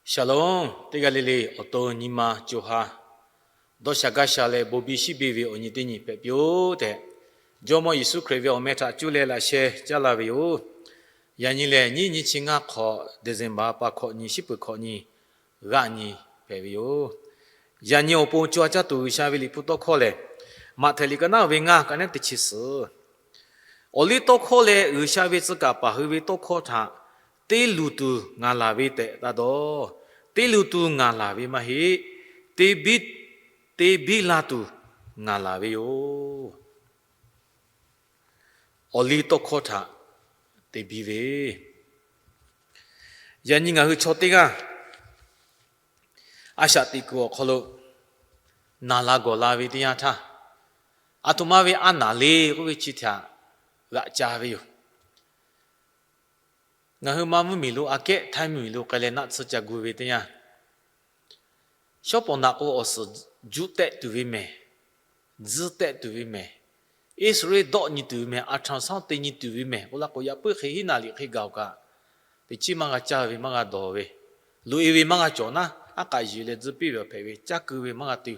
Shalom, teˇ g'aˇ le le awˬ to nyi ma co ha dawˇ sha gaˇ sha leh bon biˇ shiˉ biˇ ve awˬ nyi teˇ nyi hpehꞈ piˇ-oˆ tehꞈ, Jawˇmawˇ Yeˍsuˆ Hkriꞈ ve awˬ meh htaꞈ cuˇ leh laꞈ sheh caˉ la ve yoˬ. Yaꞈ nyi lehˬ, nyiˇ nyi chi ngaˇ hk'awꞈ December pa hkawꞈ nyi, shiˉ peuˬ hkawꞈ nyi, g'aˆ nyi hpehꞈ ve yoˬ. Yaꞈ nyi awˬ pon co ha caˇ tuˬ G'uiˬsha ve Liꞈ hpu tawˇ hkawˇ lehˬ, Maꞈhtehˍ liꞈ ka naˉ ve ngaˇ ka naˉ teˇ chi suhˍ, awˬliˇtawˇhkawˇ leh G'uiˬsha ve tcuh kaˍ paˍ hui ve tawˇ hkawˇ htaꞈ te luˬ tuˬ ngaˬ laˬ ve tehꞈ taˇ dawˇ. Te luˬ tuˬ ngaˬ laˬ ve maˇ heˆ. Te biˇ, te biˇ la tuˬ ngaˬ laˬ ve yoˬ. Awˬliˇ tawˇ hkawˇ htaꞈ te biˇ ve, yaꞈ nyi ngaˬ hui chaw teˇ g'aˇ a shaꞈ teꞈ kuiˬ awˬ hk'aw lo naˬ la gawˬ la ve teˇ yanˇ htaˇ, aˬ htoꞈ ma ve a naˬ le k'oˆ ve chi htaꞈ g'aꞈ ca ve yoˬ. Ngaˬ hui Manˇ mvuhˇmiˬ lo aꞈ kehˉ Htaiˇ mvuhˇmiˬ lo k'ai leh naˆ tsuhˇ ca gu ve teˇ yanˇ, shawˉ pawˍ naꞈ k'o awˬ suhˍ juˆ tehˆ tuˬ ve mehˬ, tzuhˇ tehˆ tuˬ ve mehˬ, Iˉsaˍreˍlaˆ dawˆ nyi tuˬ ve mehˬ, a htaꞈ sawˉ te nyi tuˬ ve mehˬ k'oˆ laˇ k'o, yaꞈ puiˉ hk'e hiˉ naˍ liꞈ hk'e gaˬ-oˬ kaꞈ, teꞈ chiˉ maˇ g'a caˇ ve maˇ g'a dawˬ ve, loꞈ-e ve maˇ g'a cawˬ naˉ, aˉ k'aꞈ yuˬ leh tzuhˇ piˇ ve awˬ hpehꞈ ve, caˇ keu ve maˇ g'a te.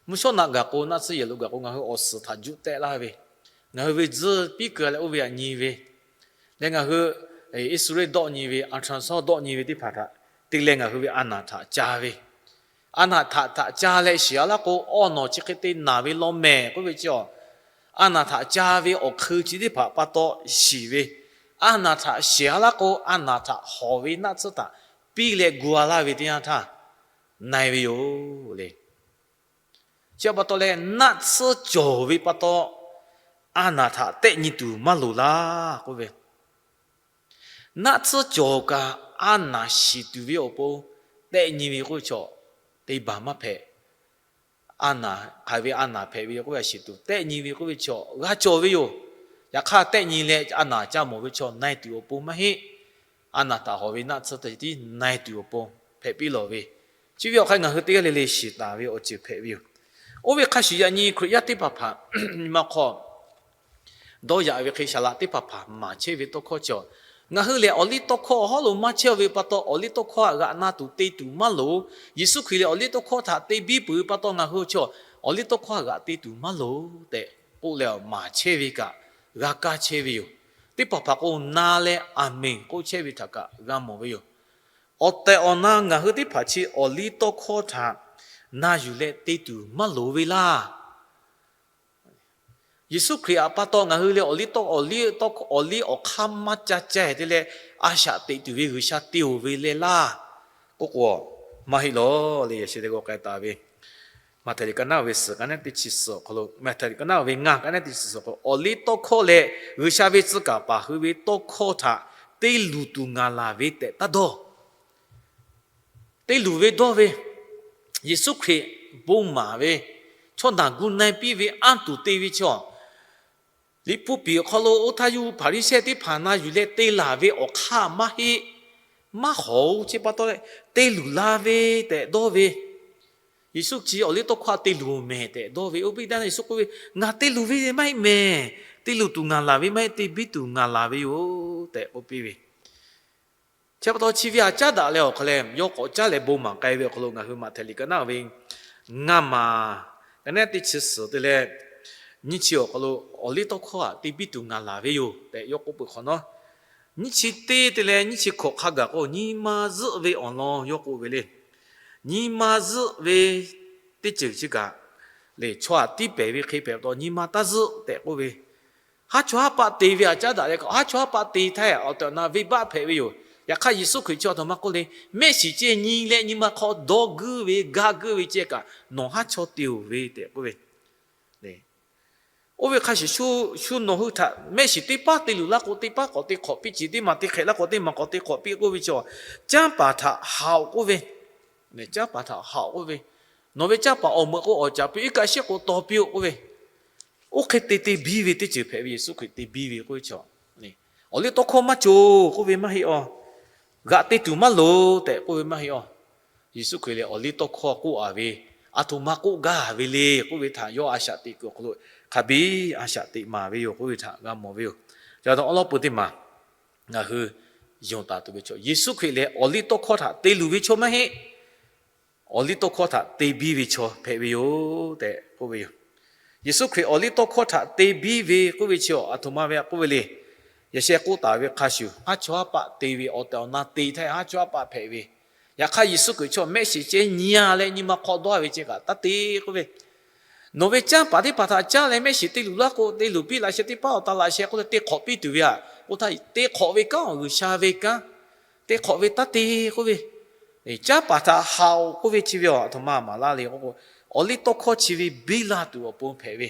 Mvuhˇ shawˉ naꞈ gaˬ k'o, naˆ tsuhˇ yehˬ lo gaˬ k'o, ngaˬ hui awˬ suhˍ htaꞈ juˆ tehˆ laˇ ve, ngaˬ hui ve tzuhˇ piˇ keu leh oˇ ve htaꞈ nyi ve, leh ngaˬ hui Iˉsaˍreˍlaˆ dawˆ nyi ve, a htaꞈ sawˉ dawˆ nyi ve teˇ hpaˍ htaꞈ te leh ngaˬ hui ve a naˬ htaꞈ ca ve, a naˬ htaꞈ htaꞈ ca leh shiˍ-a laˇ k'o, awˬ nawˬ chi hk'e te naˬ ve law mehˬ k'oˆ ve chi, a naˬ htaꞈ ca ve awˬ hk'eun chi teˇ hpaˍ pa taw shiˍ ve, a naˬ htaꞈ shiˍ-a laˇ k'o, a naˬ htaꞈ hawˍ ve naˆ tsuhˇ htaꞈ piˇ leh gu-a laˇ ve teˇ yanˇ htaˇ na-e ve yoˬ le. Chi pa taw leh, naˆ tsuhˇ cawˬ ve pa taw a naˬ htaꞈ tehˆ nyi tuˬ maˇ loˍ laˇ k'oˆ ve, naˆ tsuhˇ cawˬ kaꞈ a naˬ shiˍ tuˬ ve awˬ pon tehˆ nyi ve k'oˆ ve chaw, teˇ baˬ maˇ hpehꞈ. A naˬ hk'aˬ ve a naˬ hpehꞈ ve k'oˆ ve a shiˍ tuˬ tehˆ nyi ve k'oˆ ve chaw g'a cawˬ ve yoˬ. Yaꞈ hk'aˇ, tehˆ nyi leh a naˬ ca mawˬ ve chaw na-e tuˬ awˬ pon maˇ heˆ. A naˬ htaꞈ hawˍ ve naˆ tsuhˇ te tiˉ na-e tuˬ awˬ pon hpehꞈ piˇ lawˬ ve, chi ve awˬ hk'aˇ ngaˬ hui teˇ g'aˇ le le shiˍ taˍ ve awˬ ceuˬ hpehꞈ ve yoˬ. Oˇ ve hk'a shuˍ, yaꞈ nyi Hkriꞈ yaˇ teˇ hpaˍ hpaˍ nyi ma hk'aw dawˇ yaꞈ ve hk'e, saˍ laꞈ teˇ hpaˍ hpaˍ maˍ chehˇ ve tawˇ hkawˇ chi, ngaˬ hui lehˬ awˬliˇtawˇhkawˇ awˬ hawˉ lo maˇ chehˇ ve pa taw, awˬliˇtawˇhkawˇ htaꞈ g'aꞈ na tuˬ te tuˬ maˇ loˍ. Yeˍsuˆ Hkriꞈ lehˬ awˬliˇtawˇhkawˇ htaꞈ te biˇ peuˬ ve pa taw, ngaˬ hui chaw awˬliˇtawˇhkawˇ htaꞈ g'aꞈ te tuˬ maˇ loˍ tehꞈ k'oˆ leh maˍ chehˇ ve kaꞈ g'a kaˇ chehˇ ve yoˬ. Teˇ hpaˍ hpaˍ k'o, na leh aˬ menˍ k'oˆ chehˇ ve htaꞈ kaꞈ g'a mawˬ ve yoˬ. Awˬ tehˬ awˬ na ngaˬ hui teˇ hpaˍ chi awˬliˇtawˇhkawˇ htaꞈ na yuˬ leh te tuˬ maˇ loˍ ve laˇ. Yeˍsuˆ Hkriꞈ htaꞈ pa taw ngaˬ hui lehˬ awˬliˇ tawˇ, awˬliˇ tawˇ, awˬliˇ awˬ hk'aˇ maˇ ca ca te leh, a shaꞈ teꞈ tuˬ ve G'uiˬsha te-oˬ ve leh laˇ k'oˆ k'o, maˇ heˆ lawˬ le. Yaꞈ sheh te g'aw k'ai taˍ ve Maꞈhtehˍ liꞈ ka naˉ ve suhˍ ka naˉ teˇ chi suhˍ awˬ hk'aw lo, Maꞈhtehˍ liꞈ ka naˉ ve ngaˇ ka naˉ teˇ chi suhˍ awˬ hk'aw lo, awˬliˇtawˇhkawˇ leh G'uiˬsha ve tcuh kaˍ paˍ hui ve tawˇ hkawˇ htaꞈ te luˬ tuˬ ngaˬ laˬ ve tehꞈ taˇ dawˇ. Te luˬ ve dawˇ ve, Yeˍsuˆ Hkriꞈ bon maˍ ve, chaw naˬ gu na-e piˇ ve anˇ tuˬ te ve chaw, Liꞈ hpu piˍ awˬ hk'aw lo oˇ htaˇ yuˇ Hpaˍriˍsehˇ teˇ hpaˍ na yuˬ leh te laˬ ve awˬ hk'aˇ maˇ heˆ. Maˇ hawˍ-oˬ, chi pa taw leh te luˬ la ve tehꞈ dawˇ ve, Yeˍsuˆ chi awˬliˇtawˇhkawˇ htaꞈ te luˬ mehˍ tehꞈ dawˇ ve, oˇ ve teˇ yanˇ Yeˍsuˆ k'oˆ ve, Ngaˬ te luˬ ve maˇ heˆ mehˍ. Te luˬ tuˬ ngaˬ laˬ ve maˇ heˆ, te biˇ tuˬ ngaˬ laˬ ve yoˬ tehꞈ k'oˆ piˇ ve. Chi pa taw chi ve htaꞈ caˉ daꞈ leh awˬ hk'aw leh, yawˇ k'awꞈ caˉ leh bon maˍ k'ai ve awˬ hk'aw lo ngaˬ hui Maꞈhtehˍ liꞈ ka naˉ ve ngaˇ maˬ ka naˉ teˇ chi suhˍ te leh nyiˇ chi awˬ hk'aw lo, awˬliˇtawˇhkawˇ htaꞈ te biˇ tuˬ ngaˬ laˬ ve yoˬ tehꞈ yawˇ k'oˆ peuˬ hk'awꞈ nawˉ, nyiˇ chi teˇ te leh nyiˇ chi hkawꞈ hk'a gaˬ k'o, nyi ma zuhˆ ve awˬ lawn yawˇ k'oˆ ve le. Nyi ma zuhˆ ve teˇ ceuˬ chi kaꞈ, lehˬ chaw htaꞈ tiˇ pehˍ ve hk'e hpehꞈ pa taw nyi ma taˇ zuhˆ tehꞈ k'oˆ ve, haˉ chawˇ haˉ paˆ te ve htaꞈ caˉ daꞈ leh, haˉ chawˇ haˉ paˆ te htaˇ awˬ tehˬ awˬ na venˇbaˆ hpehꞈ ve yoˬ. Yaꞈ hk'aˇ Yeˍsuˆ Hkriꞈ chi a htoꞈ ma k'oˆ le, mehˆ shiˍ ceh nyi leh nyi ma hk'aw dawˇ guiˇ ve gaˇ guiˇ ve ceh kaꞈ nawˬ haˉ chawˇ te-oˬ ve tehꞈ k'oˆ ve. Oˇ ve hk'a shuˍ shuˍ nawˬ hui htaꞈ mehˆ shiˍ teˇ paˉ te luˬ laˇ k'o, teˇ paˉ k'awꞈ te hk'awꞈ piˇ, chi teˇ maˬ te hk'ehꞈ laˇ k'o, teˇ maˬ k'awꞈ te hk'awꞈ piˇ k'oˆ ve chi, canˇ paˍ htaꞈ haꞈ-oꞈ k'oˆ ve, canˇ paˍ htaꞈ haꞈ-oꞈ k'oˆ ve, nawˬ ve canˇ paˍ awˬ meuꞈ k'o awˬ caˍ piˇ, iˉ kaˆ shehˆ k'o taw piˇ-oˆ k'oˆ ve, oˇ hk'e te te biˇ ve teˇ ceuˬ hpehꞈ ve, Yeˍsuˆ Hkriꞈ te biˇ ve k'oˆ ve chaw, awˬliˇtawˇhkawˇ maˇ cawˬ k'oˆ ve maˇ heˆ-oˬ. G'aꞈ te tuˬ maˇ loˍ tehꞈ k'oˆ ve maˇ heˆ-oˬ. Yeˍsuˆ Hkriꞈ lehˬ awˬliˇtawˇhkawˇ k'oˆ-a ve, aˬ htoꞈ ma k'oˆ gaˇ ve le k'oˆ ve htaꞈ yawˇ a shaꞈ teꞈ kuiˬ awˬ hk'aw lo hk'a biˇ a shaꞈ teꞈ maˍ ve yoˬ k'oˆ ve htaꞈ g'a mawˬ ve yoˬ. Ca taw awˉ lawˉ peu teˇ maˬ ngaˬ hui yonˍ taˍ tuˬ ve chaw. Yeˍsuˆ Hkriꞈ lehˬ awˬliˇtawˇhkawˇ htaꞈ te luˬ ve chaw maˇ heˆ. Awˬliˇtawˇhkawˇ htaꞈ te biˇ ve chaw hpehꞈ ve yoˬ tehꞈ k'oˆ ve yoˬ. Yeˍsuˆ Hkriꞈ awˬliˇtawˇhkawˇ htaꞈ te biˇ ve k'oˆ ve chi a htoꞈ ma ve k'oˆ ve le. Yaꞈ sheh k'oˆ taˍ ve hk'a shuˍ, haˉ chawˇ haˉ paˆ te ve awˬ tehˬ awˬ na te htaˇ haˉ chawˇ haˉ paˆ hpehꞈ ve. Yaꞈ hk'aˇ Yeˍsuˆ Hkriꞈ chaw mehˆ shiˍ ceh nyi-a leh nyi ma hk'aw dawˇ ve ceh kaꞈ taˇ te k'oˆ ve, nawˬ ve canˇ paˍ teˇ hpaˍ htaꞈ caˇ leh mehˆ shiˍ te luˬ laˇ k'o, te luˬ piˇ laꞈ sheh teˇ paˉ awˬ ta laꞈ sheh k'oˆ leh te hk'awꞈ piˇ tuˬ ve aꞈ k'oˆ htaˇ, te hk'awꞈ ve kanˉ awˬ G'uiˬsha ve kanˉ, te hk'awꞈ ve taˇ te k'oˆ ve, canˇ paˍ htaꞈ haꞈ-oꞈ k'oˆ ve chi ve a htoꞈ ma maˍ laˇ le k'o, awˬliˇtawˇhkawˇ chi ve biˇ laˇ tuˬ awˬ pon hpehꞈ ve,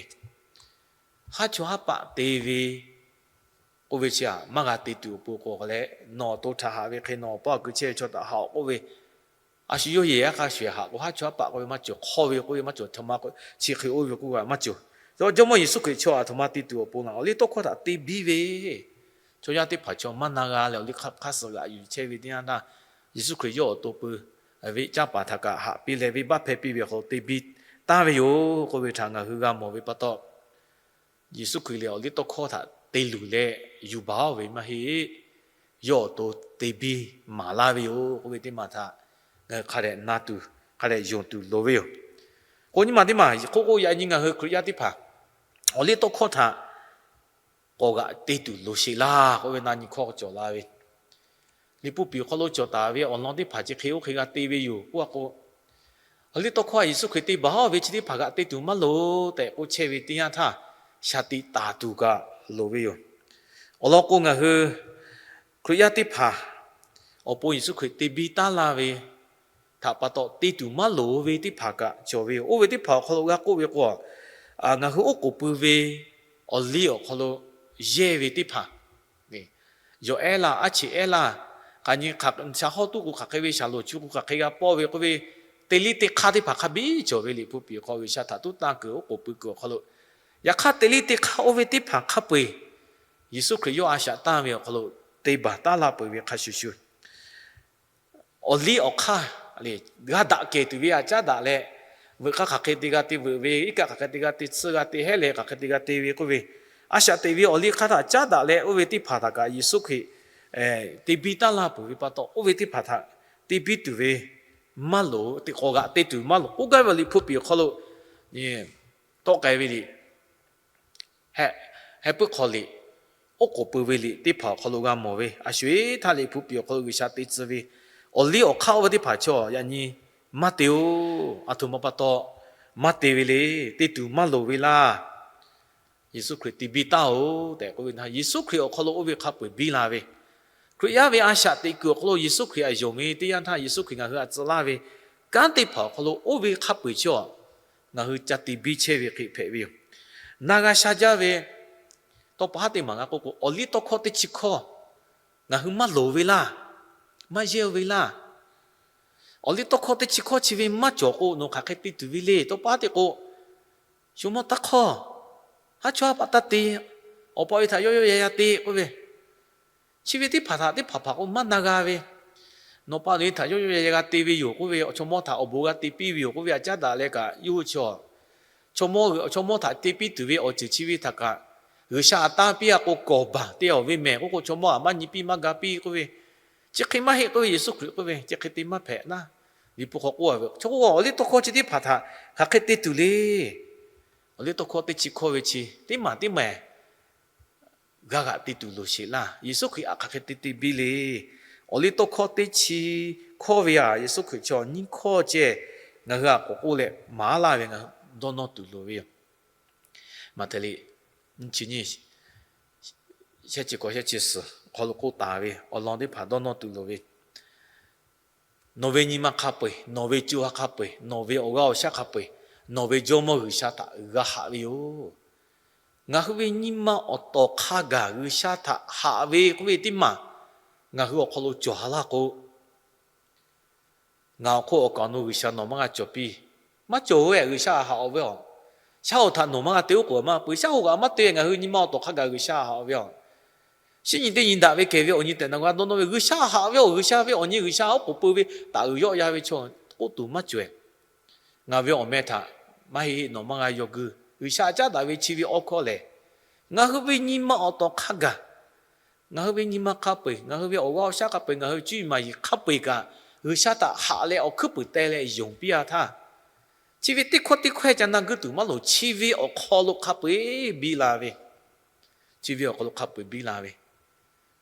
haˉ chawˇ haˉ paˆ te ve k'oˆ ve chi aꞈ maˇ g'a te tuˬ awˬ pon k'o leh, nawˬ to htaꞈ haꞈ ve hk'e nawˬ awˬ paˇ awˬ kui chehˇ ve chaw htaꞈ haꞈ-oꞈ k'oˆ ve, a shu yawˇ yehˬ yaˇ hk'a shuˍ haꞈ k'o, haˉ chawˇ haˉ paˆ k'oˆ ve maˇ cawˬ, hk'awˇ ve k'oˆ ve maˇ cawˬ, htoꞈ ma k'o chi hk'e oˇ ve k'oˆ ve maˇ cawˬ. Jawˇmawˇ Yeˍsuˆ Hkriꞈ chaw a htoꞈ ma te tuˬ awˬ pon laˬ, awˬliˇtawˇhkawˇ htaꞈ te biˇ ve, chaw yaˇ teˇ hpaˍ chaw maˇ na g'a leh awˬliˇ hk'aˇ suh g'aꞈ yuˬ chehˇ ve teˇ yanˇ htaˇ, Yeˍsuˆ Hkriꞈ yawˇ awˬ to pui ve canˇ paˍ htaꞈ kaꞈ haꞈ piˇ leh venˇbaˆ hpehˇ piˇ ve awˬ hk'aw lo te biˇ taˍ ve yoˬ k'oˆ ve htaꞈ ngaˬ hui g'a mawˬ ve pa taw, Yeˍsuˆ Hkriꞈ lehˬ awˬliˇtawˇhkawˇ htaꞈ te luˬ leh yuˬ baˬ-oˬ ve maˇ heˆ. Yawˇ awˬ to te biˇ maˍ laˇ ve yoˬ k'oˆ ve teˇ maˬ htaꞈ ngaˬ hui hk'a dehꞈ na tuˬ, hk'a dehꞈ yonˍ tuˬ loˍ ve yoˬ. K'o nyi ma teˇ maˬ k'oˆ k'o, yaꞈ nyi ngaˬ hui Hkriꞈ yaˇ teˇ hpaˍ awˬliˇtawˇhkawˇ htaꞈ k'awꞈ g'aꞈ te tuˬ loˍ sheˍ laˇ k'oˆ ve na nyi hkawˇ cawˬ la ve, Liꞈ hpu piˍ awˬ hk'aw lo cawˬ taˍ ve awˬ lawn teˇ hpaˍ chi hk'e oˇ hk'e g'a te ve yoˬ k'oˆ a k'o, awˬliˇtawˇhkawˇ Yeˍsuˆ Hkriꞈ te baˬ-oˬ ve chi teˇ hpaˍ g'aꞈ te tuˬ maˇ loˍ tehꞈ k'oˆ chehˇ ve teˇ yanˇ htaˇ, shaˍ tiꞈ taˍ tuˬ kaꞈ loˍ ve yoˬ. Awˬ lawn k'o ngaˬ hui Hkriꞈ yaˇ teˇ hpaˍ awˬ pon Yeˍsuˆ Hkriꞈ te biˇ taˉ laˇ ve htaꞈ pa taw te tuˬ maˇ loˍ ve teˇ hpaˍ kaꞈ cawˬ ve yoˬ. Oˇ ve teˇ hpaˍ awˬ hk'aw lo g'a k'oˆ ve k'o, ngaˬ hui oˉ k'oˍ pui ve awˬ liˇ awˬ hk'aw lo yehˇ ve teˇ hpaˍ, yawˬ ehˉ laˇ, aˉ cheꞈ ehˉ laˇ, k'aꞈ nyi shaˍ hawˇ tuˉ k'o hk'aˬ hk'e ve, shaˍ loˍ chu k'o hk'aˬ hk'e g'a pawˇ ve k'oˆ ve, te liˇ te hk'aˇ teˇ hpaˍ hk'a biˇ cawˬ ve Liꞈ hpu piˍ hk'aw G'uiˬsha htaꞈ tuˉ tanˇ kuiˬ oˉ k'oˍ pui kuiˬ awˬ hk'aw lo. Yaꞈ hk'aˇ te liˇ te hk'aˇ oˇ ve teˇ hpaˍ hk'a peu-eˬ Yeˍsuˆ Hkriꞈ yawˇ a shaꞈ tanˇ ve awˬ hk'aw lo te baˬ taˉ laˇ peuˬ ve hk'a shuˍ shuˍ, awˬ liˇ awˬ hk'aˇ lehˬ g'a daꞈ kehˬ tuˬ ve aꞈ caˉ daꞈ leh, veuꞈ hk'aˇ hk'aˬ hk'e te g'a te veuꞈ ve, iˉ kaˆ hk'aˬ hk'e te g'a te tsuhˇ g'a te hehˉ leh hk'aˬ hk'e te g'a te ve k'oˆ ve, a shaꞈ teꞈ ve awˬ liˇ hk'aˇ htaꞈ caˉ daꞈ leh oˇ ve teˇ hpaˍ htaꞈ kaꞈ Yeˍsuˆ Hkriꞈ te biˇ taˉ laˇ peuˬ ve pa taw, oˇ ve teˇ hpaˍ htaꞈ te biˇ tuˬ ve maˇ loˍ, te k'awꞈ g'aꞈ te tuˬ maˇ loˍ k'oˆ gaˇ ve Liꞈ hpu piˍ awˬ hk'aw lo tawˆ k'ai ve liꞈ heh puiˉ hk'aw liꞈ, oˉ k'oˍ pui ve liꞈ teˇ hpaˍ awˬ hk'aw lo g'a mawˬ ve, a sho-eˬ htaˇ Liꞈ hpu piˍ awˬ hk'aw lo G'uiˬsha te tcuh ve awˬ liˇ awˬ hk'aˇ oˇ ve teˇ hpaˍ chaw yaꞈ nyi maˇ te-oˬ. Aˬ htoꞈ ma pa taw maˇ te ve le. Te tuˬ maˇ loˍ ve laˇ. Yeˍsuˆ Hkriꞈ te biˇ taˉ-oˬ tehꞈ k'oˆ ve htaˇ, Yeˍsuˆ Hkriꞈ awˬ hk'aw lo oˇ ve hk'a peu-eˬ biˇ la ve, Hkriꞈ yaˇ ve a shaꞈ teꞈ kuiˬ awˬ hk'aw lo Yeˍsuˆ Hkriꞈ aꞈ yonˍ ve teˇ yanˇ htaˇ, Yeˍsuˆ Hkriꞈ ngaˬ hui aꞈ tcuh laˇ ve kanˉ teˇ hpaˍ awˬ hk'aw lo oˇ ve hk'a peu-eˬ chi a ngaˬ hui ca te biˇ chehˇ ve hk'e hpehꞈ ve yoˬ. Na g'a sha jaˇ ve tawˇ pa haˉ teˇ maˬ g'a k'oˆ k'o, awˬliˇtawˇhkawˇ teˇ chi hkawˇ ngaˬ hui maˇ loˍ ve laˇ, maˇ yehˇ ve laˇ. Awˬliˇtawˇhkawˇ teˇ chi hkawˇ chi ve maˇ cawˬ k'o, nawˬ hk'aˬ hk'e te tuˬ ve le. Tawˇ pa haˉ te k'o, sho mawˇ taˇ hk'awˇ, haˉ chawˇ haˉ paˆ taˇ te, awˬ pa ve htaꞈ yawˇ yawˇ yaˇ yaˇ te k'oˆ ve, chi ve teˇ hpaˍ htaꞈ teˇ hpaˍ hpaˍ k'o maˇ na g'a ve, nawˬ pa nawˬ ve htaꞈ yawˇ yawˇ yaˇ yaˇ g'a te ve yoˬ k'oˆ ve, chaw mawˇ htaꞈ awˬ bon g'a te piˇ ve yoˬ k'oˆ ve aꞈ caˉ daꞈ leh kaꞈ yawˇ hui chi a chaw mawˇ, chaw mawˇ htaꞈ te piˇ tuˬ ve awˬ ceuˬ chi ve htaꞈ kaꞈ G'uiˬsha aꞈ tanˇ piˇ-a k'o, kawˍ baˬ te-a ve mehˬ k'oˆ k'o, chaw mawˇ aꞈ maˇ nyi piˇ maˇ ga piˇ k'oˆ ve, chi hk'e maˇ heˆ k'oˆ ve, Yeˍsuˆ Hkriꞈ k'oˆ ve, chi hk'e te maˇ hpehꞈ naˉ. Liꞈ hpu hk'aw k'oˆ a ve, chaw k'o awˬliˇtawˇhkawˇ chi teˇ hpaˍ htaꞈ hk'aˬ hk'e te tuˬ le. Awˬliˇtawˇhkawˇ teˇ chi hkawˇ ve chi teˇ maˬ teˇ maˬ g'a g'aꞈ te tuˬ loˍ sheˍ laˇ. Yeˍsuˆ Hkriꞈ aꞈ hk'aˬ hk'e te te biˇ le. Awˬliˇtawˇhkawˇ teˇ chi hkawˇ ve aꞈ Yeˍsuˆ Hkriꞈ chaw nyiˇ hkawˇ ceh ngaˬ hui aꞈ k'awꞈ k'oˆ leh maˍ laˇ ve ngaˬ hui dawˇ nawˇ tuˬ loˍ ve yoˬ. Maꞈhtehˍ liꞈ nyiˇ chi nyiˇ, shehˆ chi k'awꞈ shehˆ chi suhˍ hk'aw lo k'oˆ taˍ ve awˬ lawn teˇ hpaˍ dawˇ nawˇ tuˬ loˍ ve, nawˬ ve nyi ma hk'a peu-eˬ, nawˬ ve co ha hk'a peu-eˬ, nawˬ ve awˬ g'aˇ awˬ shaˉ hk'a peu-eˬ, nawˬ ve Jawˇmawˇ G'uiˬsha htaꞈ g'a haꞈ ve yoˬ. Ngaˬ hui ve nyi ma awˬ tawˍ hk'a gaˬ G'uiˬsha htaꞈ haꞈ ve k'oˆ ve teˇ maˬ ngaˬ hui awˬ hk'aw lo cawˬ ha laˇ k'o, ngaˬ awˬ hk'oˆ awˬ kaˍ awˬ nu G'uiˬsha nawˬ maˇ g'a cawˬ piˇ. Maˇ cawˬ-oˬ, G'uiˬsha haꞈ-oˬ ve a. Shaˉ hoꞈ htaꞈ nawˬ maˇ g'a te oˉ k'oˍ maˇ pui, shaˉ hoꞈ kaꞈ maˇ te, ngaˬ hui nyi ma awˬ tawˍ hk'a gaˬ G'uiˬsha haꞈ-oˬ ve a. Shinˉ nyi teˇ nyi daꞈ ve kehˬ ve awˬ nyi tehꞈ nawˬ g'a dawˇ nawˇ ve, G'uiˬsha haꞈ ve awˬ, G'uiˬsha ve awˬ nyi, G'uiˬsha oˉ k'oˍ pui ve taˍ uiˍ yawˆ yan ve chaw k'oˆ tuˬ maˇ cawˬ-e. Ngaˬ ve awˬ meh htaꞈ maˇ heˆ heˆ nawˬ maˇ g'a yaw guiˇ. G'uiˬsha caˉ daꞈ ve chi ve awˬ hkawˇ lehˬ, ngaˬ hui ve nyi ma awˬ tawˍ hk'a gaˬ Ngaˬ hui ve nyi ma hk'a peu-eˬ, ngaˬ hui ve awˬ g'aˇ awˬ shaˉ hk'a peu-eˬ, ngaˬ hui cuˇ yiˍ maˍ yiˍ hk'a peu-eˬ kaꞈ, G'uiˬsha htaꞈ haꞈ leh awˬ hkuiˉ puiˍ teh leh yonˍ piˇ-a htaˇ, chi ve teˇ hkawˇ teˇ hkawˇ ca na guˇ tuˬ maˇ loˍ. Chi ve awˬ hk'aw lo hk'a peu-eˬ biˇ la ve, chi ve awˬ hk'aw lo hk'a peu-eˬ biˇ la ve.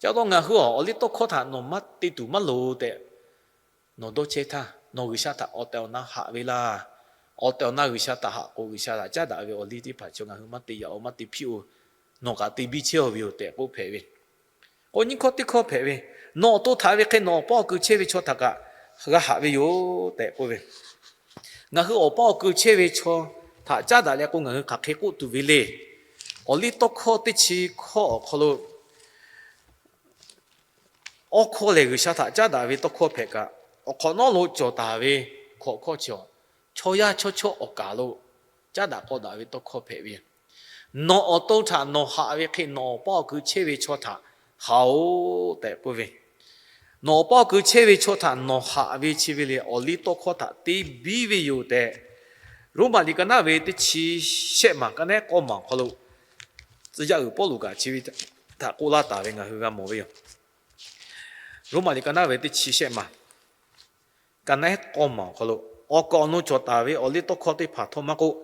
Ca taw ngaˬ hui awˬ liˇ tawˇ hkawˇ htaꞈ nawˬ maˇ te tuˬ maˇ loˍ tehꞈ nawˬ dawˇ chehˇ htaˇ, nawˬ G'uiˬsha htaꞈ awˬ tehˬ awˬ na haꞈ ve laˇ. Awˬ tehˬ awˬ na G'uiˬsha htaꞈ haꞈ k'o, G'uiˬsha htaꞈ caˉ daꞈ ve awˬ liˇ teˇ hpaˍ chaw ngaˬ hui maˇ te yaꞈ-oˬ, maˇ te hpiˇ-oˬ, nawˬ kaꞈ te biˇ chehˇ-aˬ ve yoˬ tehꞈ k'oˆ hpehꞈ ve. K'o nyiˇ hkawˇ teˇ hkawˇ hpehꞈ ve, nawˬ awˬ to htaꞈ ve hk'e nawˬ awˬ paˇ awˬ kui chehˇ ve chaw htaꞈ kaꞈ g'a haꞈ ve yoˬ tehꞈ k'oˆ ve. Ngaˬ hui awˬ paˇ awˬ kui chehˇ ve chaw htaꞈ caˉ daꞈ leh k'o, ngaˬ hui hk'aˬ hk'e k'oˆ tuˬ ve le. Awˬ liˇ tawˇ hkawˇ teˇ chi hkawˇ awˬ hk'aw lo awˬ hkawˇ lehˬ, G'uiˬsha htaꞈ caˉ daꞈ ve tawˇ hkawˇ hpehꞈ kaꞈ, awˬ hk'awꞈ nawˉ lo cawˬ taˍ ve hkawꞈ hkawˇ chi, chaw yaˇ chaw chawˇ awˬ kaˍ lo caˉ daꞈ k'aw daꞈ ve tawˇ hkawˇ hpehꞈ ve yoˬ. Nawˬ awˬ to htaꞈ nawˬ haꞈ ve hk'e nawˬ awˬ paˇ awˬ kui chehˇ ve chaw htaꞈ haꞈ-oˬ tehꞈ k'oˆ ve. Nawˬ awˬ paˇ awˬ kui chehˇ ve chaw htaꞈ nawˬ haꞈ ve chi ve lehˬ, awˬ liˇ tawˇ hkawˇ htaꞈ te biˇ ve yoˬ tehꞈ, Roˉmaꞈ liꞈ ka naˉ ve teˇ chi shehˆ maˬ ka naˉ k'awˇ maˬ awˬ hk'aw lo tcuh yaˇ uiˍ Pawˇluꞈ kaꞈ chi ve htaꞈ k'oˆ laˇ taˍ ve ngaˬ hui g'a mawˬ ve yoˬ. Roˉmaꞈ liꞈ ka naˉ ve teˇ chi shehˆ maˬ ka naˉ k'awˇ maˬ awˬ hk'aw lo, awˬ kaˍ awˬ nu cawˬ taˍ ve awˬ liˇ tawˇ hkawˇ teˇ hpaˍ htawˇ maˇ k'oˆ,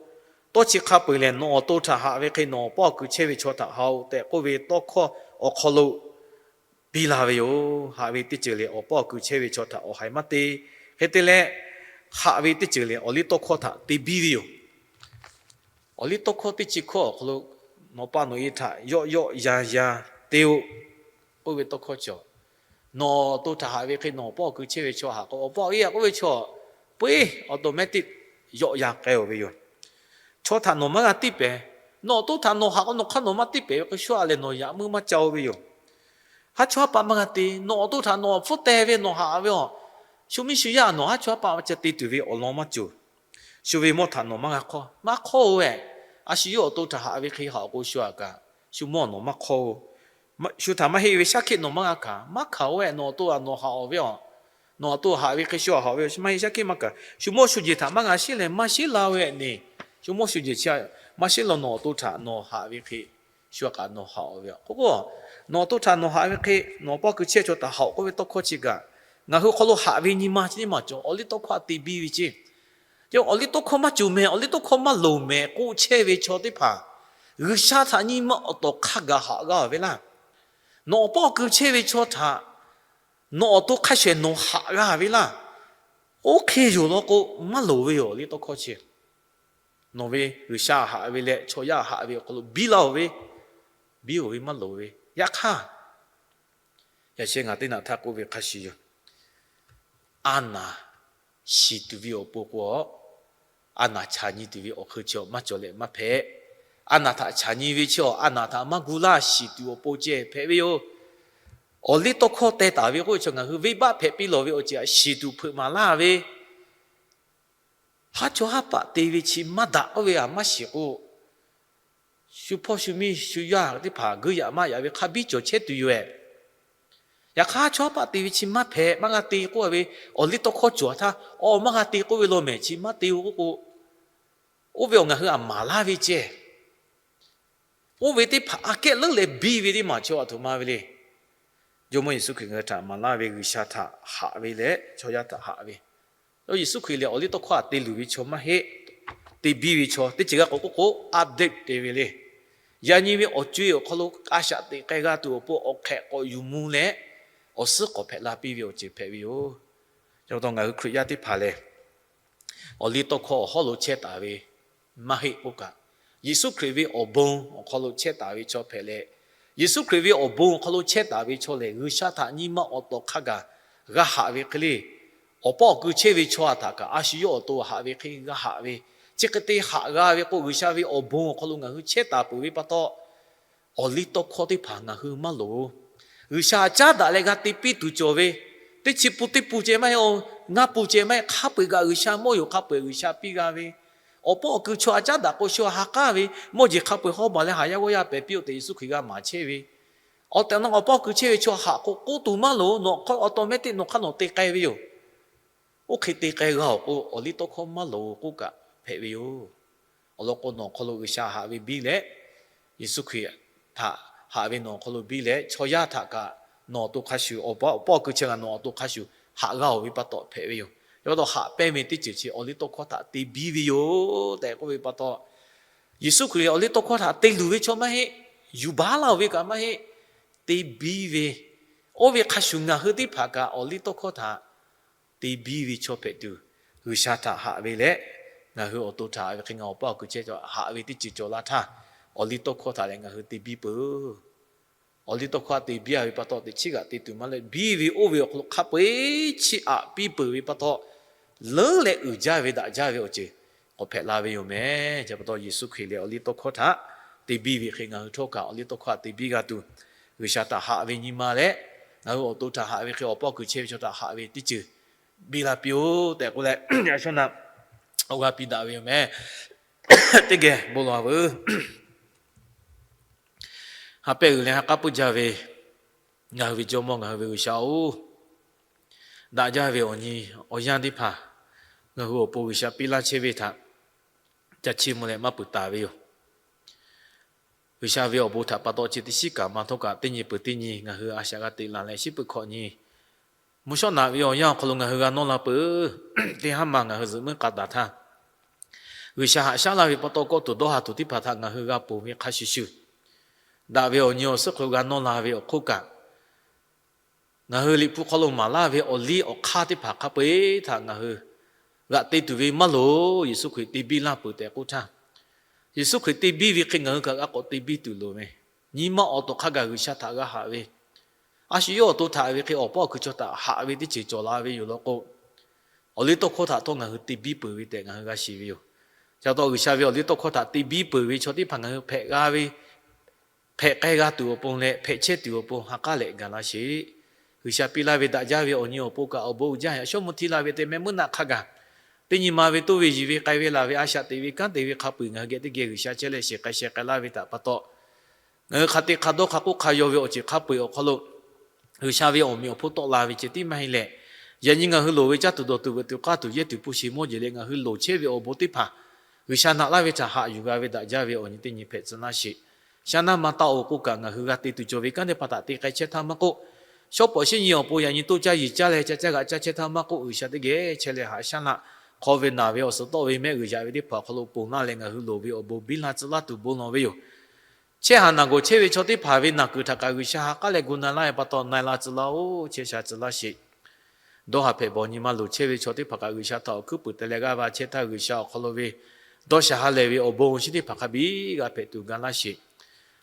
tawˇ chi hk'a peu-eˬ lehˬ, nawˬ awˬ to htaꞈ haꞈ ve hk'e nawˬ awˬ paˇ awˬ kui chehˇ ve chaw htaꞈ haꞈ-oˬ tehꞈ k'oˆ ve tawˇ hkawˇ awˬ hk'aw lo biˇ la ve yoˬ. Haꞈ ve teˇ ceuˬ lehˬ, awˬ paˇ awˬ kui chehˇ ve chaw htaꞈ awˬ haiˬ maˇ te. Hk'e te leh, haꞈ ve teˇ ceuˬ lehˬ, awˬ liˇ tawˇ hkawˇ htaꞈ te biˇ ve yoˬ. Awˬ liˇ tawˇ hkawˇ teˇ chi hkawˇ awˬ hk'aw lo, nawˬ pa nawˬ e htaꞈ yawˆ yawˆ yan yan te-o k'oˆ ve tawˇ hkawˇ cawˬ. Nawˬ awˬ to htaꞈ haꞈ ve hk'e nawˬ awˬ paˇ awˬ kui chehˇ ve chaw haꞈ k'o, awˬ pa awˬ e htaꞈ k'oˆ ve chaw, peuˬ, automatic yawˆ yan k'ai-oˬ ve yoˬ. Chaw htaꞈ nawˬ maˇ g'a tiˇ pehˍ. Nawˬ awˬ to htaꞈ nawˬ haꞈ k'o, nawˬ hk'aˇ nawˬ maˇ tiˇ pehˍ ve k'o, shu a lehˬ nawˬ yaꞈ muˇ maˇ ca-o ve yoˬ. Haˉ chaw haˉ paˆ maˇ g'a te. Nawˬ awˬ to htaꞈ nawˬ hpfuhˇ teh ve nawˬ haꞈ ve-aˬ, shu miˇ shu yaˇ nawˬ haˉ chaw haˉ paˆ ca te tuˬ ve awˬ lawn maˇ cawˬ. Shu ve mawˇ htaꞈ nawˬ maˇ g'a hk'awˇ, maˇ hk'awˇ-oˬ ehˍ. A shu yawˇ awˬ to htaꞈ haꞈ ve hk'e haꞈ k'o, shu a kaꞈ shu mawˇ nawˬ maˇ hk'awˇ-oˬ. Shu htaꞈ maˇ heˆ ve shaˉ hkiˆ nawˬ maˇ g'a hkanˍ, maˇ hkanˍ-oˬ ehˍ. Nawˬ awˬ to htaꞈ nawˬ haꞈ-aˬ ve-aˬ, nawˬ awˬ to haꞈ ve hk'e shu a haꞈ ve-aˬ, maˇ heˆ shaˉ hkiˆ maˇ kaꞈ, shu mawˇ shu jehˬ htaꞈ maˇ g'a sheˉ leh maˇ sheˉ la-o ehˍ neˬ. Shu mawˇ shu jehˬ chi maˇ sheˉ la, nawˬ awˬ to htaꞈ nawˬ haꞈ ve hk'e shu a kaꞈ nawˬ haꞈ-aˬ ve-aˬ. K'o k'o, nawˬ awˬ to htaꞈ nawˬ haꞈ ve hk'e nawˬ paˇ kui chehˇ chaw htaꞈ haꞈ k'oˆ ve tawˇ hkawˇ chi kaꞈ, ngaˬ hui hk'aw lo haꞈ ve nyi ma chi teˇ maˬ cawˬ. Awˬ liˇ tawˇ hkawˇ htaꞈ te biˇ ve ceˇ. Awˬ liˇ tawˇ hkawˇ maˇ cawˬ mehˍ, awˬ liˇ tawˇ hkawˇ maˇ loˍ mehˍ k'oˆ chehˇ ve chaw teˇ hpaˍ, G'uiˬsha htaꞈ nyi ma awˬ tawˍ hk'a gaˬ haꞈ g'a ve laˇ. Nawˬ awˬ paˇ awˬ kui chehˇ ve chaw htaꞈ nawˬ awˬ to hk'a shehˍ nawˬ haꞈ g'a ve laˇ. Oˇ hk'e yoˬ law k'o, maˇ loˍ ve yoˬ. Awˬ liˇ tawˇ hkawˇ chi nawˬ ve G'uiˬsha haꞈ ve leh chaw yaˇ haꞈ ve awˬ hk'aw lo biˇ laˇ-oˬ ve, biˇ-oˬ ve maˇ loˍ ve. Yaꞈ hk'aˇ, yaꞈ sheh ngaˬ teˇ naꞈ htaˇ k'oˆ ve hk'a shuˍ yoˬ. A naˍ shiˍ tuˬ ve awˬ pon k'o, a naˍ chaꞈ nyi tuˬ ve awˬ hk'eun chi maˇ cawˬ leh maˇ hpehꞈ. A naˍ htaꞈ chaꞈ nyi ve chi, a naˍ htaꞈ maˇ gu laˇ shiˍ tuˬ awˬ pon ceh hpehꞈ ve yoˬ. Awˬ liˇ tawˇ hkawˇ teh taˍ ve k'oˆ ve chaw ngaˬ hui venˇbaˆ hpehꞈ piˇ lawˬ ve awˬ ceuˬ htaꞈ shiˍ tuˬ hpeuꞈ maˍ laˇ ve, haˉ chaw haˉ paˆ te ve chi maˇ daꞈ k'oˆ ve a maˇ shiˍ k'o, shu hpawˇ shu miˇ shu yaˇ teˇ hpaˍ geuˆ yaꞈ maˇ yaꞈ ve hk'a biˇ cawˬ chehˇ tuˬ yoˬ ehˍ. Yaꞈ hk'aˇ, haˉ chaw haˉ paˆ te ve chi maˇ hpehꞈ, maˇ g'a te k'oˆ ve awˬ liˇ tawˇ hkawˇ cawˬ htaˇ, awˬ maˇ g'a te k'oˆ ve law mehˍ chi maˇ te-o k'oˆ k'o, oˇ ve awˬ ngaˬ hui a maˍ laˇ ve ceh. Oˇ ve teˇ hpaˍ aꞈ kehˉ leuˉ leh biˇ ve teˇ maˬ chi a htoꞈ ma ve le. Jawˇmawˇ Yeˍsuˆ Hkriꞈ ngaˬ hui htaꞈ maˍ laˇ ve G'uiˬsha htaꞈ haꞈ ve leh chaw yaˇ htaꞈ haꞈ ve, Yeˍsuˆ Hkriꞈ lehˬ awˬ liˇ tawˇ hkawˇ htaꞈ te luˬ ve chaw maˇ heˆ. Te biˇ ve chaw teˇ ceuˬ g'a k'oˆ k'oˆ k'o, update te ve le. Yaꞈ nyi ve awˬ co-e awˬ hk'aw lo a shaꞈ teꞈ k'ai g'a tuˬ awˬ pon awˬ hk'ehꞈ k'awꞈ yuˬ mvuh leh, awˬ suhˉ k'awꞈ hpehꞈ la piˇ ve awˬ ceuˬ hpehꞈ ve yoˬ. Ca taw ngaˬ hui Hkriꞈ yaˇ teˇ hpaˍ lehˬ, awˬ liˇ tawˇ hkawˇ awˬ hawˉ lo chehˇ taˍ ve maˇ heˆ k'oˆ kaꞈ, Yeˍsuˆ Hkriꞈ ve awˬ bon awˬ hk'aw lo chehˇ taˍ ve chaw hpehꞈ leh, Yeˍsuˆ Hkriꞈ ve awˬ bon awˬ hk'aw lo chehˇ taˍ ve chaw lehˬ, G'uiˬsha htaꞈ nyi ma awˬ tawˍ hk'a gaˬ g'a haꞈ ve hk'e le. Awˬ pawˆ awˬ kui chehˇ ve chaw a htaꞈ kaꞈ a shu yawˇ awˬ to haꞈ ve hk'e g'a haꞈ ve, chi hk'e te haꞈ g'a ve k'o, G'uiˬsha ve awˬ bon awˬ hk'aw lo ngaˬ hui chehˇ taˍ peuˬ ve pa taw, awˬ liˇ tawˇ hkawˇ teˇ hpaˍ ngaˬ hui maˇ loˍ. G'uiˬsha caˉ daꞈ leh g'a te piˇ tuˬ cawˬ ve, teˇ chi pun teˇ pun ceh maˇ heˆ-o, ngaˇ pun ceh maˇ heˆ, hk'a peu-eˬ kaꞈ G'uiˬsha mawˇ yoˬ, hk'a peu-eˬ G'uiˬsha piˇ g'a ve. Awˬ pawˆ awˬ kui chaw a caˉ daꞈ k'o, shu ha k'aˉ ve, mawˇ jeˬ hk'a peu-eˬ hawˉ maˬ leh haˍ yaˇ g'awˇ yaˇ pehˍ piˇ-oˆ tehꞈ Yeˍsuˆ Hkriꞈ g'a maˍ chehˇ ve. Awˬ tehˬ awˬ na awˬ pawˆ awˬ kui chehˇ ve chaw haꞈ k'o, k'oˆ tuˬ maˇ loˍ, nawˬ hk'aˇ automatic nawˬ hk'aˇ nawˬ te k'ai ve yoˬ. Oˇ hk'e te k'ai g'a-oˬ k'o, awˬ liˇ tawˇ hkawˇ maˇ loˍ k'oˆ kaꞈ hpehꞈ ve yoˬ. Awˬ lawn k'o, nawˬ hk'aw lo G'uiˬsha haꞈ ve biˇ leh, Yeˍsuˆ Hkriꞈ htaꞈ haꞈ ve nawˬ awˬ hk'aw lo biˇ leh, chaw yaˇ htaꞈ kaꞈ nawˬ awˬ to hk'a shuˍ, awˬ pa awˬ hkui chi ngaˬ nawˬ awˬ to hk'a shuˍ haꞈ g'a-oˬ ve pa taw hpehꞈ ve yoˬ. Yaꞈ pa taw haꞈ pehnˇ ve teˇ ceuˬ chi awˬliˇtawˇhkawˇ htaꞈ te biˇ ve yoˬ tehꞈ k'oˆ ve pa taw, Yeˍsuˆ Hkriꞈ awˬliˇtawˇhkawˇ htaꞈ te luˬ ve chaw maˇ heˆ, yuˬ baˬ laˇ-oˬ ve kaꞈ maˇ heˆ, te biˇ ve, oˇ ve hk'a shuˍ ngaˬ hui teˇ hpaˍ kaꞈ awˬliˇtawˇhkawˇ htaꞈ te biˇ ve chaw hpehꞈ tuˬ, G'uiˬsha htaꞈ haꞈ ve leh, ngaˬ hui awˬ to htaꞈ haꞈ ve hk'e ngaˬ awˬ pa awˬ hkui chehˇ ve chaw haꞈ ve teˇ ceuˬ cawˬ la htaˇ, awˬliˇtawˇhkawˇ htaꞈ leh ngaˬ hui te biˇ peuˬ. Awˬliˇtawˇhkawˇ te biˇ-a ve pa taw, teꞈ chiˉ g'aꞈ te tuˬ maˇ leh, biˇ ve oˇ ve awˬ hk'aw lo hk'a peu-eˬ chiˇ aꞈ piˇ peuˬ ve pa taw, leuˉ leh uiˍ jaˇ ve daꞈ jaˇ ve awˬ ceuˬ k'awꞈ hpehꞈ la ve yoˬ mehˍ. Chi pa taw Yeˍsuˆ Hkriꞈ lehˬ awˬliˇtawˇhkawˇ htaꞈ te biˇ ve hk'e ngaˬ hui htawˇ kaꞈ awˬliˇtawˇhkawˇ htaꞈ te biˇ g'a tuˬ, G'uiˬsha htaꞈ haꞈ ve nyi ma leh, ngaˬ hui awˬ to htaꞈ haꞈ ve hk'e awˬ pa awˬ hkui chehˇ ve chaw htaꞈ haꞈ ve teˇ ceuˬ biˇ la piˇ-oˆ tehꞈ k'oˆ leh, yaꞈ shawˉ naˆ awˬ g'aˇ piˇ daꞈ ve yoˬ mehˍ. Teˇ geh bon lawˬ-a veuˬ. Ha pehˇ g'uiˬ leh ha k'aˉ puiˉ jaˇ ve ngaˬ hui ve Jawˇmawˇ, ngaˬ hui ve G'uiˬsha-oˬ, daꞈ jaˇ ve awˬ nyi awˬ yanˇ teˇ hpaˍ ngaˬ hui awˬ pon G'uiˬsha piˇ laˇ chehˇ ve htaꞈ ca chiˇ mvuh leh maˇ peuˬ taˍ ve yoˬ. G'uiˬsha ve awˬ bon htaꞈ pa taw chi teˇ shiˉ kaꞈ ma htawˇ kaꞈ teˇ nyi peuˬ teˇ nyi ngaˬ hui a shaꞈ g'a teꞈ laˬ leh, shiˉ peuˬ hkawꞈ nyi mvuhˇ shawˉ naꞈ ve awˬ yanˇ awˬ hk'aw lo ngaˬ hui g'a nawˇ la peuˬ. Teˇ haˉ ma ngaˬ hui zuhꞈ muiˉ k'a taˍ htaˇ, G'uiˬsha haꞈ shaˉ laˇ ve pa taw, kawˆ tuˬ dawˇ ha tuˬ teˇ hpaˍ htaꞈ ngaˬ hui g'a ponˬ ve hk'a shuˍ shuˍ, daꞈ ve awˬ nyi awˬ suhˉ hk'aw lo g'a nawˇ la ve awˬ hk'oˆ kaꞈ, ngaˬ hui Liꞈ hpu hk'aw lo maˍ laˇ ve awˬ liˇ awˬ hk'aˇ teˇ hpaˍ hk'a peu-eˬ htaꞈ ngaˬ hui g'aꞈ te tuˬ ve maˇ loˍ. Yeˍsuˆ Hkriꞈ te biˇ laˇ peuˬ tehꞈ k'oˆ htaˇ, Yeˍsuˆ Hkriꞈ te biˇ ve hk'e ngaˬ hui kaꞈ g'a k'awꞈ te biˇ tuˬ loˍ ve, nyi ma awˬ to hk'a gaˬ G'uiˬsha htaꞈ g'a haꞈ ve, a shu yawˇ awˬ to htaꞈ ve hk'e awˬ pa awˬ hkui chaw htaꞈ haꞈ ve teˇ ceuˬ cawˬ la ve yoˬ law k'o, awˬliˇtawˇhkawˇ htaꞈ htawˇ ngaˬ hui te biˇ peuˬ ve tehꞈ ngaˬ hui g'a shiˍ ve yoˬ. Chi pa taw G'uiˬsha ve awˬliˇtawˇhkawˇ htaꞈ te biˇ peuˬ ve chaw teˇ hpaˍ ngaˬ hui hpehꞈ g'a ve, hpehꞈ k'ai g'a tuˬ awˬ pon leh hpehꞈ chehˇ tuˬ awˬ pon ha k'aˉ lehꞈ gaˬ laˇ sheˍ. G'uiˬsha piˇ laˇ ve daꞈ jaˇ ve awˬ nyi awˬ pon kaꞈ awˬ bon uiˍ jaˇ yaꞈ shawˉ mvuh hti la ve te meh meuˉ naˆ hk'a gaˬ, teˇ nyi ma ve toˇ ve yiˬ ve k'ai ve laˬ ve a shaꞈ teꞈ ve kanˉ te ve hk'a peu-eˬ ngaˬ hui geh teˇ geh G'uiˬsha chehˇ leh shiˍ k'ai sheh k'ai laˇ ve htaꞈ pa taw, ngaˬ hui hk'a te hk'a dawˇ hk'a k'oˆ hk'a yaw ve awˬ ceuˬ hk'a peu-eˬ awˬ hk'aw lo G'uiˬsha ve awˬ meꞈ awˬ hponˇ tawˆ la ve ceh tiˉ maˇ heˆ leh, yaꞈ nyi ngaˬ hui loˍ ve caˇ tuˬ dawˬ tuˬ veuꞈ tuˬ k'aˇ tuˬ yehˇ tuˬ hpu shi mawˇ jeˬ leh ngaˬ hui loˍ chehˇ ve awˬ bon teˇ hpaˍ G'uiˬsha naꞈ laˇ ve htaꞈ haꞈ yuˬ g'a ve daꞈ jaˇ ve awˬ nyi teˇ nyi hpehꞈ tcuh laˇ sheˍ. Shaˉ naˇ maˇ taˆ-oˬ k'oˆ kaꞈ, ngaˬ hui g'a te tuˬ cawˬ ve kanˉ teˇ hpaˍ htaꞈ te k'ai chehˇ htaˇ maˇ k'oˆ, shawˉ pawˍ shinˉ nyi awˬ pon yaꞈ nyi toˇ caˇ yiˬ caˇ leh ca caˇ g'aꞈ caˇ chehˇ htaˇ maˇ k'oˆ, G'uiˬsha teˇ geh chehˇ leh haꞈ shaˉ laˇ. Hk'aw ve naˬ ve awˬ suhˍ tawˆ ve mehˆ g'uiˬ yaꞈ ve teˇ hpaˍ awˬ hk'aw lo ponˬ laˇ leh ngaˬ hui loˍ ve awˬ bon biˇ la tcuh laˇ tuˬ bon lawˬ ve yoˬ. Chehˇ haꞈ naˬ gawˬ chehˇ ve chaw teˇ hpaˍ ve naˬ kuiˬ htaꞈ kaꞈ G'uiˬsha ha k'aˉ leh gu na laˇ ve pa taw na-e la tcuh laˇ-oˬ, chehˇ sha tcuh laˇ sheˍ. Dawˇ ha hpehꞈ bawˬ nyi ma loˍ chehˇ ve chaw teˇ hpaˍ kaꞈ G'uiˬsha htaꞈ awˬ hkuiˉ puiˍ te leh g'aˇ va chehˇ htaˇ, G'uiˬsha awˬ hk'aw lo ve dawˇ sha ha lehˬ ve awˬ bon awˬ shinˉ teˇ hpaˍ hk'a biˇ g'a hpehꞈ tuˬ ga laˇ sheˍ.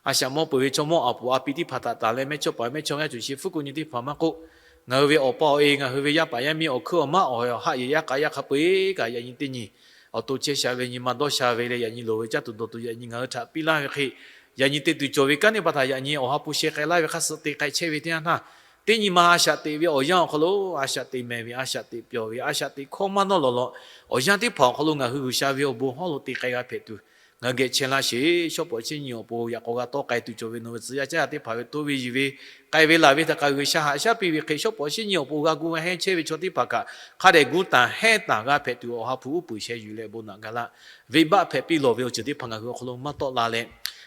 A shaꞈ mawˇ peuˬ ve chaw mawˇ aˬ puˍ a pi teˇ hpaˍ htaꞈ tanˬ leh mehˇchawˇ paˍ mehˇchawˇ yaˇ cuˬ shi hpfuhˇ ku nyi teˇ hpaˍ maˇ k'oˆ, ngaˬ hui ve awˬ pa awˬ e, ngaˬ hui ve yaˇ paˍ yaˇ miˇ awˬ hkuiˉ awˬ maˉ awˬ haꞈ yehˬ yaˇ k'a yaˇ hk'a peu-eˬ kaꞈ yaꞈ nyi teˇ nyi awˬ to chehˇ sha ve nyi ma dawˇ sha ve leh yaꞈ nyi loˍ ve caˇ tuˬ dawˬ tuˬ yaꞈ nyi ngaˬ hui htaꞈ piˇ laˇ ve hk'e, yaꞈ nyi te tuˬ cawˬ ve kanˉ teˇ hpaˍ htaꞈ yaꞈ nyi awˬ ha hpu sheh k'ai laˇ ve hk'a suh te k'ai chehˇ ve teˇ yanˇ htaˇ, teˇ nyi ma a shaꞈ teꞈ ve awˬ yanˇ awˬ hk'aw lo a shaꞈ teꞈ mehˍ ve, a shaꞈ teꞈ pyawˬ ve, a shaꞈ teꞈ hkawˇ maˇ nawˇ lawˬ lawꞈ awˬ yanˇ teˇ hpaˍ awˬ hk'aw lo ngaˬ hui G'uiˬsha ve awˬ bon hawˉ lo te k'ai g'a hpehꞈ tuˬ ngaˬ hui geh chehˇ laˇ sheˍ. Shawˉ pawˍ chi nyi awˬ pon yaꞈ k'aw g'a tawˆ k'ai tuˬ cawˬ ve nawˬ ve tcuh yaˇ caˉ yaˇ teˇ hpaˍ ve toˇ ve yiˬ ve k'ai ve laˬ ve htaꞈ kaꞈ G'uiˬsha haꞈ shaˉ piˇ ve hk'e, shawˉ pawˍ chi nyi awˬ pon g'a gu g'a hehnˇ chehˇ ve chaw teˇ hpaˍ kaꞈ hk'a dehꞈ gu tanˬ hehnˇ tanˬ g'a hpehꞈ tuˬ awˬ ha hpu uˉ peunˍ sheh yuˬ leh bon naꞈ ga laˇ. Venˇbaˆ hpehꞈ piˇ lawˬ ve awˬ ceuˬ teˇ hpaˍ ngaˬ hui awˬ hk'aw lo maˇ tawˆ la leh,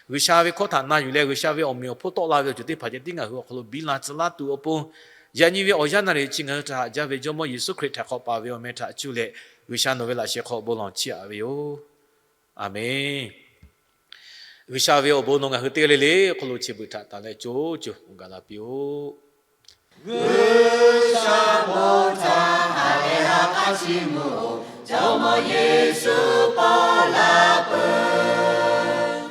G'uiˬsha ve hkawˇ htaꞈ na yuˬ leh G'uiˬsha ve awˬ meꞈ awˬ hponˇ tawˆ la ve awˬ ceuˬ teˇ hpaˍ ceh tiˉ ngaˬ hui awˬ hk'aw lo biˇ la tcuh laˇ tuˬ awˬ pon, yaꞈ nyi ve awˬ yanˇ naˍ riˍ chi ngaˬ hui htaꞈ haꞈ jaˇ ve Jawˇmawˇ Yeˍsuˆ Hkriꞈ htaꞈ hk'awꞈ paˍ ve awˬ meh htaꞈ cuˇ leh G'uiˬsha nawˬ ve laꞈ sheh hk'aw bon lawˬ chiˇ aꞈ ve yoˬ. Aˬmenˍ. G'uiˬsha ve awˬ bon nawˬ ngaˬ hui teˇ g'aˇ le le awˬ hk'aw lo chi beuꞈ htaꞈ tanˬ leh co co awˬ gaˬ la piˇ-oˆ. G'uiˬsha bon htaꞈ ha lehˬ ha k'aˉ chiˇ mvuh-oˬ, Jawˇmawˇ Yeˍsuˆ pawˆ la peuˬ.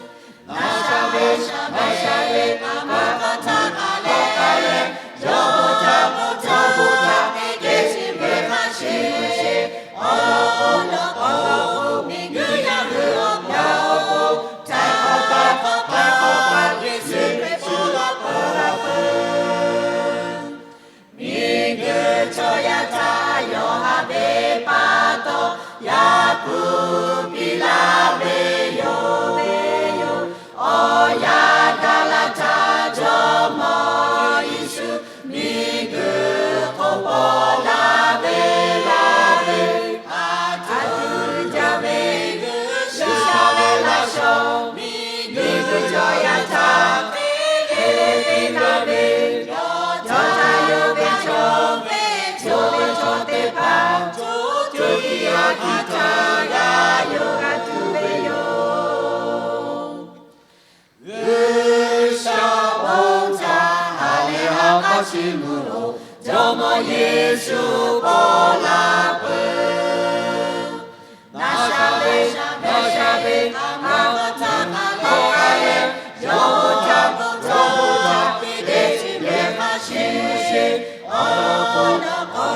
Maˇ sha ve, maˇ sha ve, maˇ k'awꞈ htaˇ k'aˬ leh k'aˬ leh, Jawˇmawˇ htaꞈ, Jawˇmawˇ htaꞈ teˇ geh chi beuꞈ hk'a sheˍ sheˍ. Awˬ lawn k'o, miˬguiˬ yaˇ hui awˬ pon htaꞈ k'awꞈ pa k'awꞈ pa k'awꞈ pa Yeˍsuˆ Hkriꞈ pawˆ la peuˬ. Miˬguiˬ chaw yaˇ htaꞈ yawˇ haꞈ ve pa taw, yaꞈ hpu piˇ laˇ ve yoˬ, ve yoˬ. Awˬ yanˇ gaˬ la htaˇ Jawˇmawˇ Yeˍsuˆ miˬguiˬ hk'oˆ pawˆ la ve, la ve, a tuˬ jaˇ ve G'uiˬsha ve laꞈ shawˍ miˬguiˬ chaw yaˇ htaꞈ chi mvuhˇ-oˬ, Jawˇmawˇ Yeˍsuˆ pawˆ la peuˬ. Naˍzaˍrehˆ, Naˍzaˍrehˆ, a ma htaˇ k'awꞈ k'ai leh, yawˇ htaꞈ k'awꞈ htaˇ k'awꞈ htaˇ teˇ ceuˬ leh hk'a shuˍ shuˍ, awˬ lawn k'o,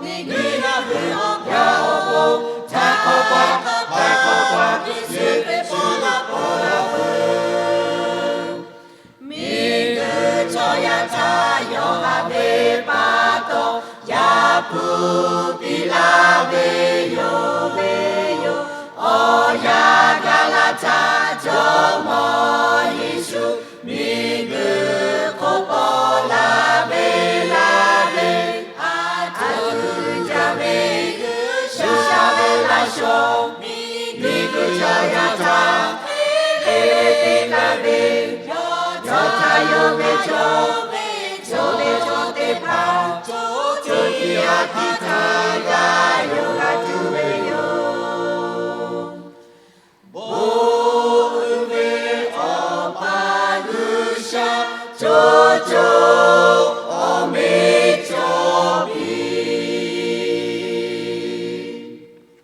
miˬguiˬ yaˇ hui awˬ hpaˇ awˬ pon, htaꞈ k'awꞈ pa, htaꞈ k'awꞈ pa, Yeˍsuˆ Hkriꞈ pawˆ la peuˬ. Miˬguiˬ chaw yaˇ htaꞈ yawˇ haꞈ ve pa taw, Yaˇ hpu piˇ laˇ ve yoˬ ve yoˬ. Awˬ yanˇ gaˬ la htaˇ, Jawˇmawˇ Yeˍsuˆ miˬguiˬ hk'oˆ pawˆ la ve laˇ ve, a htoꞈ jaˇ ve G'uiˬsha ve laꞈ shawnˍ, miˬguiˬ chaw yaˇ htaꞈ hk'e te gaˇ ve, yawˇ htaꞈ yonˍ ve chaw, chaw ve chaw teˇ hpaˍ, chaw teˇ g'aˇ htaꞈ g'a yonˍ g'a tuˬ ve yoˬ. Bon uiˍ ve Awˬ pa G'uiˬsha, co co